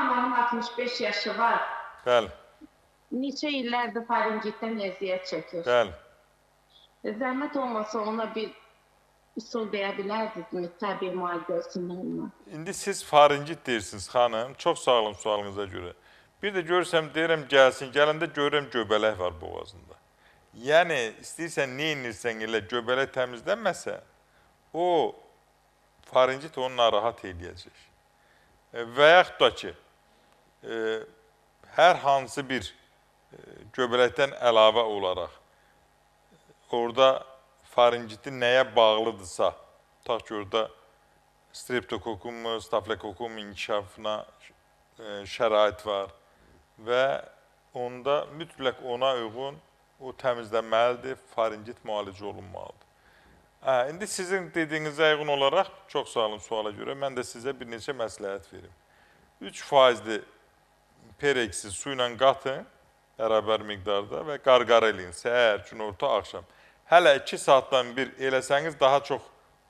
anamın 65 yaşı var. Bəli. Neçə illərdir faringitdən əziyyət çəkir. Bəli. Zəhmət olmasa ona bir üsul deyə bilərdinizmi? Təbii müalicə üsullarına. İndi siz faringit deyirsiniz xanım. Çox sağ olun sualınıza görə. Bir də görürsəm deyirəm gəlsin, gələndə görürəm göbələk var boğazında. Yəni istəyirsən nə edirsən elə göbələk təmizlənməsə, o faringit onu narahat eləyəcək. Və yaxud da ki, hər hansı bir göbələkdən əlavə olaraq orada faringiti nəyə bağlıdırsa, tutaq ki, orada streptokokum, staflokokum inkişafına şərait var və onda mütləq ona uyğun o təmizlənməlidir, faringit müalicə olunmalıdır. İndi sizin dediyinizə uyğun olaraq, çox sağ olun suala görə, mən də sizə bir neçə məsləhət verim. 3 faizli pereksi su ilə qatın, bərabər miqdarda və qarqara eləyin, səhər, günorta, axşam. Hələ 2 saatdan bir eləsəniz daha çox,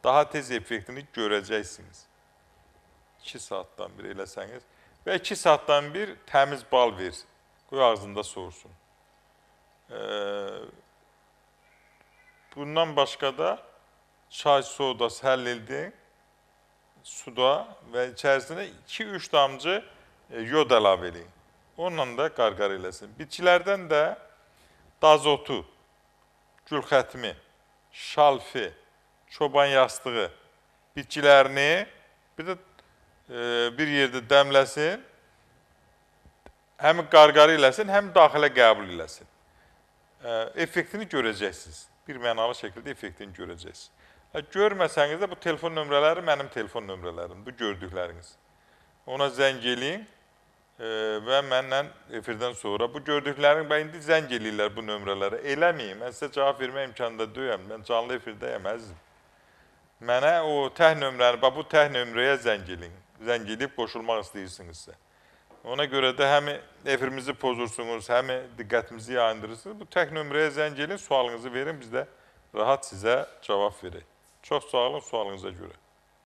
daha tez effektini görəcəksiniz. 2 saatdan bir eləsəniz və 2 saatdan bir təmiz bal ver, qoy ağzında soğursun. Bundan başqa da çay sodası həll edin suda və içərisinə 2-3 damcı yod əlavə eləyin. Onunla da qarqara eləsin. Bitkilərdən də dazotu, gülxətmi, şalfi, çoban yastığı bitkilərini bir də bir yerdə dəmləsin, həm qarqara eləsin, həm daxilə qəbul eləsin. Effektini görəcəksiniz. Bir mənalı şəkildə effektini görəcəksiniz. Görməsəniz də bu telefon nömrələri mənim telefon nömrələrim, bu gördükləriniz. Ona zəng eləyin və mənlə efirdən sonra bu gördüklərin, və indi zəng eləyirlər bu nömrələrə. Eləməyin, mən sizə cavab vermə imkanında deyəm, mən canlı efirdəyəm əzizim. Mənə o tək nömrəni, bax bu tək nömrəyə zəng eləyin. Zəng eləyib qoşulmaq istəyirsinizsə. Ona görə də həm efirimizi pozursunuz, həm diqqətimizi yayındırırsınız. Bu tək nömrəyə zəng eləyin, sualınızı verin, biz də rahat sizə cavab verək. Çox sağ olun sualınıza görə.